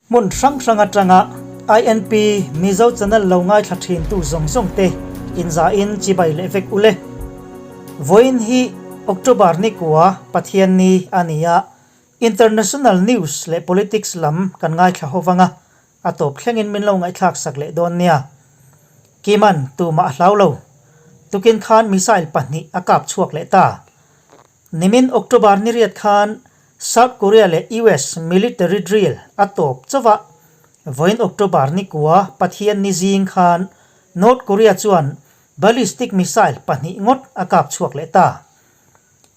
Hmun hrang hrang atanga INP Mizo channel lo ngaithla thintu zawng zawng te inzahin chibai leh vek ule. Vawiin hi October nikua Pathianni a ni a, International news leh politics lam kan ngaithla ho vang a, a tawp thlengin min lo ngaihthlak sak leh dawn nia. Kiman tumah a hlau lo. Tukin khan missile pahnih a kap chhuak leh ta. Nimin October ni riat khan South Korea leh US military drill a tawp chauh a, vawiin October ni kua Pathian ni zing khan North Korea chuan ballistic missile pahnih ngawt a kap chhuak leh ta.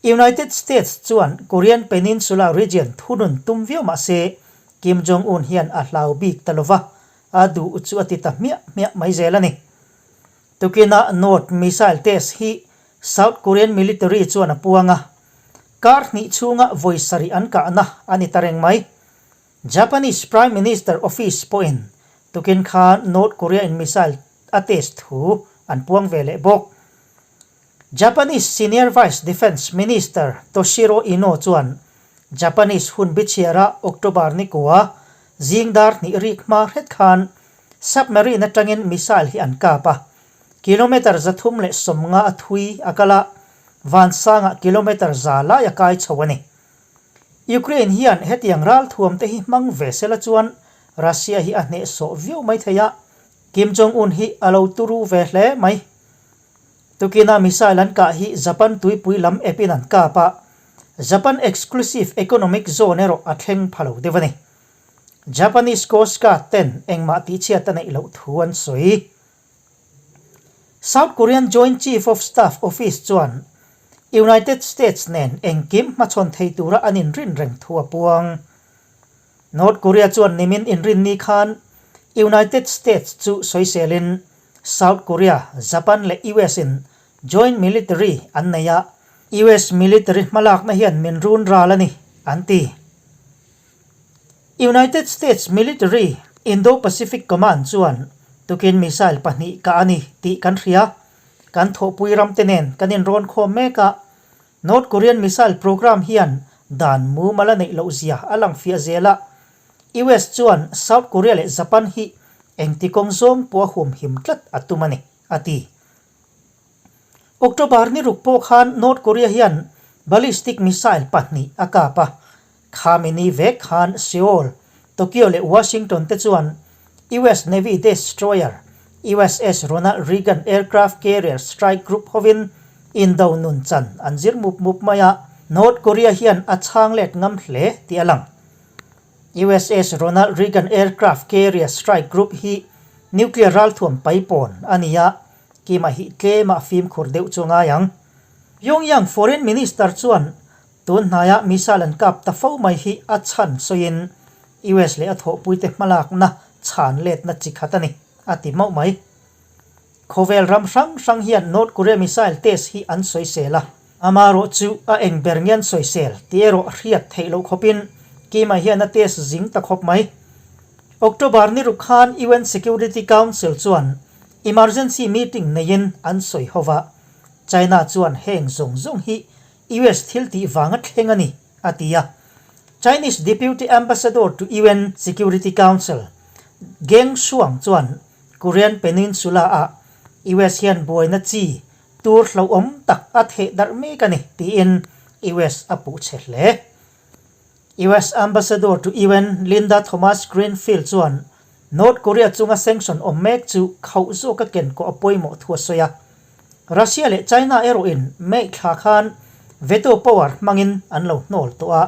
United States chuan Korean Peninsula region thunun tum viau mah se Kim Jong-un hian a hlau bik ta lova, a duh chu a ti ta hmiah hmiah mai zel a ni. Tukina North missile test hi South Korean military chuan a puang a, kar hnih chhunga vawi sarih an kahna a ni ta reng mai. Japanese Prime Minister office pawhin tukin khan North Korea in missile a test thu an puang ve leh bawk. Japanese Senior Vice Defence Minister Toshiro Ino chuan Japanese hun bichhiara October ni kua zing dar hnih rik hma hret khan Submarine atangin missile hi an kap a, kilometre 350 a thui a kal a, vansangah kilometre za lai a kai chho a ni. Ukraine hian hetiang ralthuam te hi hmang ve sela chuan Russia hi a hnehsawh viau mai thei a, Kim Jong Un hi a lo turu ve hle mai. Tukina missile an kah hi Japan tuipui lam epin an kap a, Japan Exclusive Economic Zone erawh a thleng pha lo deuh a ni. Japanese Coast Guard ten engmah tihchhiat a neih loh thu an sawi. South Korean Joint Chief of Staff Office chuan United States nen engkim hmachhawn thei tura an inrin reng thu a puang. North Korea chuan nimin inrinni khan United States chu sawiselin South Korea, Japan leh US in joint military an nei a, US military hmalakna hian min run ral a ni, an ti. United States Military Indo-Pacific Command chuan tukin missile pahnih kah a ni tih kan hria. Kan thawhpui ramte nen kan inrawn khawm mek a, North Korean missile program hian dan mumal a neih loh zia a lang fiah zel a, US chuan South Korea leh Japan hi engti kawng zawng pawh a humhim tlat a tum a ni, a ti. October ni ruk pawh khan North Korea hian ballistic missile pahnih a kap a, Khami ni vek khan Seoul, Tokyo leh Washington te chuan US Navy destroyer USS Ronald Reagan aircraft carrier strike group hovin indo nun chan an zir mup mup mai a, North Korea hian a chhang let ngam hle tih a lang. USS Ronald Reagan aircraft carrier strike group hi nuclear ralthuam paipawn a ni a, kima hi tlema fimkhur deuh chu ngai ang. Pyongyang Foreign Minister chuan Tun hnaia missile an kap ta fo mai hi a chhan sawiin US leh a thawhpuite hmalakna chhan letna chi khat a ni, a ti mauh mai. Khawvel ram hrang hrang hian North Korea missile test hi an sawisel a, amarawh chu a eng ber nge an sawisel tih erawh hriat theih loh khawpin Kim-a hian a test zing ta khawp mai. October ni ruk khan UN Security Council chuan emergency meeting neiin an sawi ho va, China chuan heng zawng zawng hi US thil tih vanga thleng a ni, a ti a. Chinese Deputy Ambassador to UN Security Council, Geng Shuang chuan Korean Peninsula-ah US hian buaina chi tur hlauhawm tak a theh darh mek a ni, tiin US a puh che hle. US Ambassador to UN Linda Thomas-Greenfield chuan North Korea chunga sanction awm mek chu khauh zawka ken kawh a pawimawh thu a sawi a. Russia leh China erawhin May thla khan veto power hmangin an lo hnawl tawh a,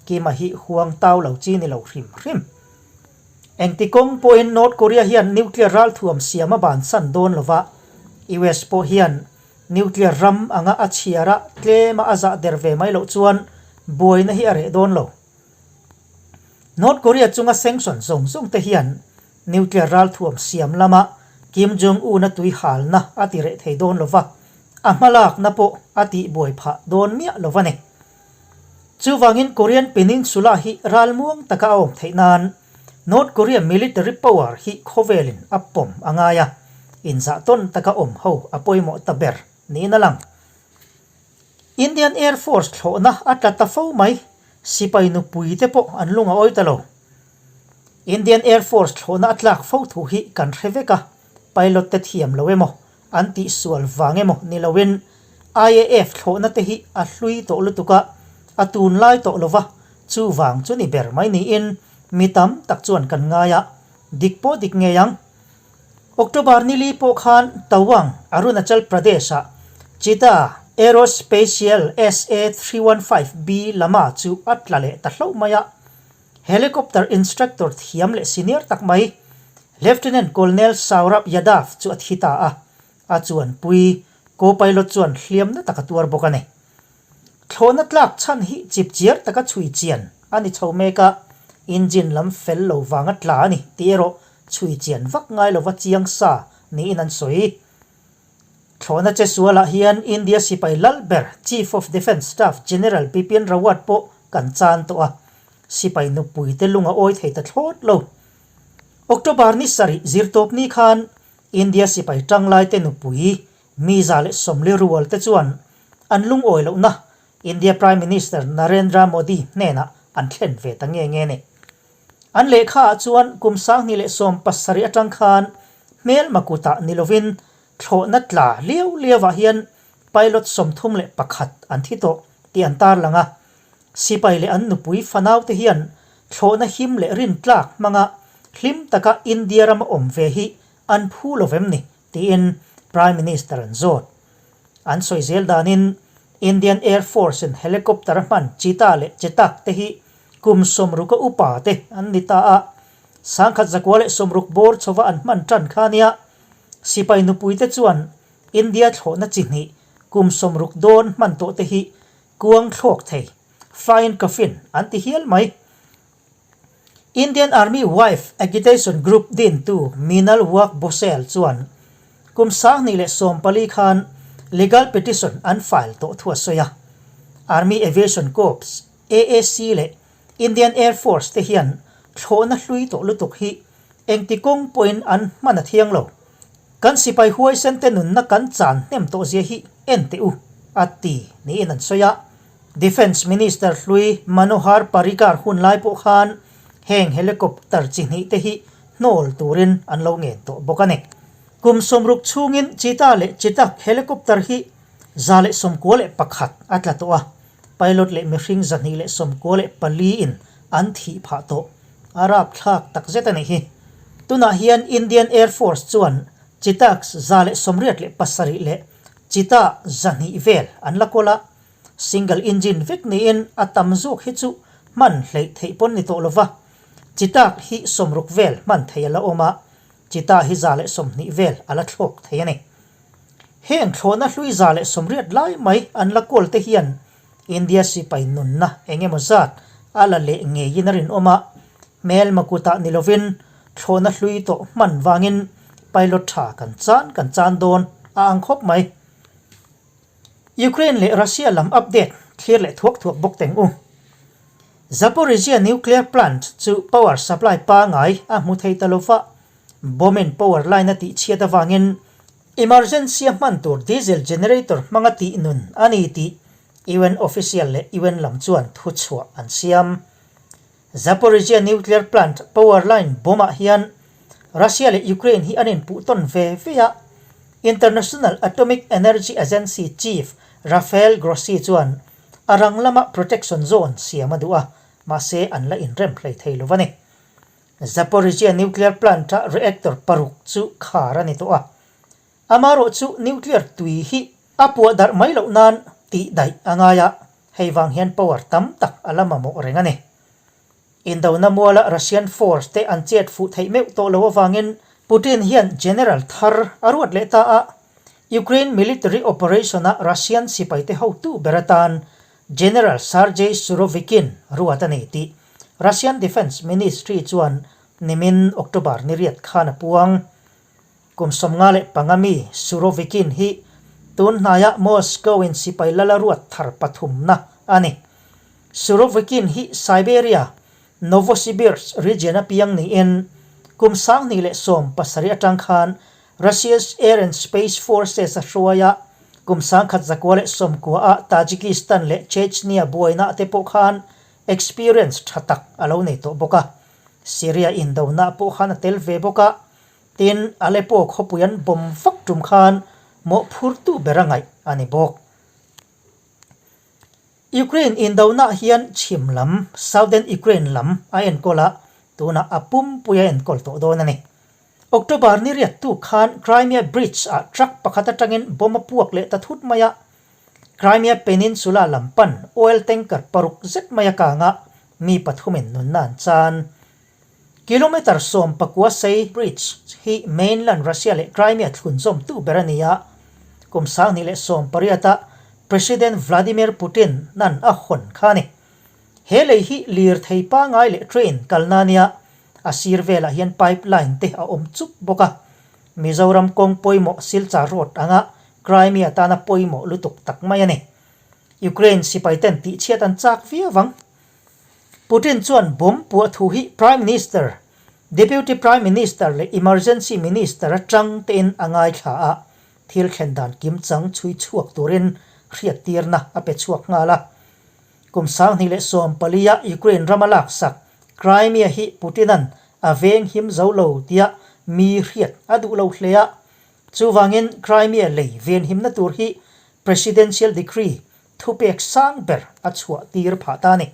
Kim-a hi huang tau lo chi ni lo hrim hrim. Engti kawng pawhin North Korea hian nuclear ralthuam siam a bansan dawn lo va, US pawh hian nuclear ram anga a chhiar a tlema a zah der ve mai loh chuan buaina hi a reh dawn lo. North Korea chunga sanction zawng zawng te hian nuclear ralthuam siam lama Kim Jong Un a tui halna a ti reh thei dawn lo va, a hmalakna pawh a tih buai phah dawn miah lo va ni. Chuvangin Korean Peninsula hi ralmuang taka a awm theih nan North Korea military power hi khawvelin a pawm a ngai a, inzah tawn taka awm ho a pawimawh ta ber niin a lang. Indian Air Force thlawhna a tla ta fo mai, sipai nupui te pawh an lung a awi ta lo. Indian Air Force thlawhna a tlak fo thu hi kan hre vek a, pilot te thiam lo emaw, an tihsual vang emaw ni loin IAF thlawhna te hi a hlui tawh lutuk a, a tunlai tawh lo va, chuvang chu ni ber mai niin mi tam tak chuan kan ngai a, dik pawh dik ngei ang. October ni li pawh khan Tawang, Arunachal Pradesh-ah Cheetah Aerospatiale SA-315B Lama chu a tla leh ta hlauh mai a. Helicopter instructor thiam leh senior tak mai Lieutenant Colonel Saurabh Yadav chu a thi ta a, a chuanpui co-pilot chuan hliamna tak a tuar bawk a ni. Thlawhna tlak chhan hi chipchiar taka chhui chian a ni chho mek a, engine lam fel lo vanga tla a ni tih erawh chhui chian vak ngai lova chiang sa niin an sawi. Thlawhna che sualah hian India sipai lal ber Chief of Defence Staff General Bipin Rawat pawh kan chan tawh a, sipai nupuite lung a awi thei ta thlawt lo. October ni sarih zirtawpni khan India sipai tanglaite nupui Miza leh Sawmli Rual te chuan an lungawi lohna India Prime Minister Narendra Modi hnenah an thlen ve ta nge nge ni. An lehkha ah chuan kum 2017 atang khan hmelma kutah ni lovin thlawhna tla liau liau ah hian pilot 31 an thi tawh tih an tarlang a. Sipai leh an nupui fanau te hian thlawhna him leh rintlak hmanga hlim taka India rama awm ve hi an phu lo vem ni tiin Prime Minister an zawt. An sawi zel danin Indian Air Force in helicopter a hman Cheetah leh Chetak te hi kum 60 a upa te an ni ta a, 1960 bawr chhova an hman tan kha nia. Sipai nupui te chuan India thlawhna chi hnih kum 60 dawn hman tawh te hi kuang thlawk thei, flying coffin, an ti hial mai. Indian Army Wife Agitation Group dintu Meenal Wagh Bhosale chuan kum 2014 khan legal petition an file tawh thu a sawi a. Army Aviation Corps, AAC, leh Indian Air Force te hian thlawhna hlui tawh lutuk hi engti kawng pawhin an hman a thiang lo. Kan sipai huaisen te nunna kan chan hnem tawh zia hi en teh u, a ti niin an sawi a. Defence Minister hlui Manohar Parrikar hun lai pawh khan heng helicopter chi hnih te hi hnawl turin an lo ngen tawh bawk a ni. Kum 60 chhungin Cheetah leh Chetak helicopter hi 191 a tla tawh a, pilot leh mihring 294 in an thih phah tawh. A rapthlak takzet a nih hi. Tunah hian Indian Air Force chuan Chetak 187 leh Cheetah 200 vel an la kawl a, single engine vek niin a tam zawk hi chu hman hleih theih pawn ni tawh lova, Cheetah hi 60 vel hman thei a la awm a, Cheetah hi 120 vel a la thlawk thei a ni. Heng thlawhna hlui 180 lai mai an la kawl te hian India sipai nunna eng emaw zat a la leh ngeiin a rinawm a, hmelma kutah ni lovin thlawhna hlui tawh hman vangin pilot tha kan chan kan chan dawn a ang khawp mai. Ukraine leh Russia lam update thlir leh thuak thuak bawk teng u. Zaporizhzhia nuclear plant chu power supply pangai a hmu thei ta lova, bomb in power line a tihchhiat avangin Emergency a hman tur diesel generator hmanga tih nun a ni tih UN official leh UN lam chuan thuchhuah an siam. Zaporizhzhia nuclear plant power line bomb ah hian Russia leh Ukraine hi an inpuh tawn ve ve a, International Atomic Energy Agency chief Rafael Grossi chuan a rang lama protection zone siam a duh a, mahse an la inrem hlei thei lo a ni. Zaporizhzhia nuclear plant-a reactor paruk chu khar a ni tawh a. Amarawh chu nuclear tui hi a puah darh mai loh nan tih daih a ngai a, hei vang hian power tam tak a la mamawh reng a ni. Indona muala Russian force te an chet fuh theih meuh tawh lo avangin Putin hian general thar a ruat leh ta a, Ukraine military operation-a Russian sipaite hotu ber atan General Sergei Surovikin ruat a ni tih Russian Defence Ministry chuan nimin October ni riat khan a puang. Kum 55 mi Surovikin hi tun hnaiah Moscow-in sipai lala ruat thar pathumna a ni. Surovikin hi Siberia, Novosibirsk region a piang niin kum 2017 atang khan Russia's Air and Space Forces a hruai a, kum 1990 ah Tajikistan leh Chechnya buaina te pawh khan experience tha tak a lo nei tawh bawk a. Syria indona pawh khan a tel ve bawk a, tin Aleppo khawpui an bomb vak tum khan mawhphurtu ber a ngaih a ni bawk. Ukraine indona hian chhim lam, Southern Ukraine lam a enkawl a, tunah a pumpui a enkawl tawh dawn a ni. October ni riattu khan Crimea Bridge ah truck pakhat atangin bomb a puak leh ta thut mai a, Crimea Peninsula lam pan oil tanker paruk zet mai a kang a, mi pathumin nunna an chan. Kilometre 14 sei bridge hi mainland Russia leh Crimea thlunzawmtu ber a ni a, kum 2018 a President Vladimir Putin nan a hawn kha a ni. He lei hi lirthei pangai leh train kalna a nia, a sir velah hian pipeline te a awm chuk bawk a. Mizoram kawng pawimawh Silchar Road anga Crimea tana pawimawh lutuk tak mai a ni. Ukraine sipaiten tihchhiat an chak viau ang. Putin chuan bomb puah thu hi Prime Minister, Deputy Prime Minister leh Emergency Minister atang tein a ngaithla a, thil thlen dan kimchang chhui chhuak turin hriattirna a pe chhuak nghal a. Kum 2014 a Ukraine rama laksak Crimea hi Putin-a'n a veng him zo lo tia mi hriat a duh lo hle a. Chuvangin Crimea lei venhimna tur hi Presidential Decree thupek sang ber a chhuah tir phah ta a ni.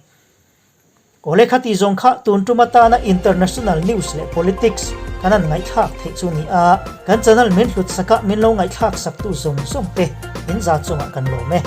Awle kha tih zawng kha tun tum atana international news leh politics kan han ngaihthlak theih chu ni a, kan channel min hlut saka min lo ngaihthlak saktu zawng zawng te in za chungah kan lawm e.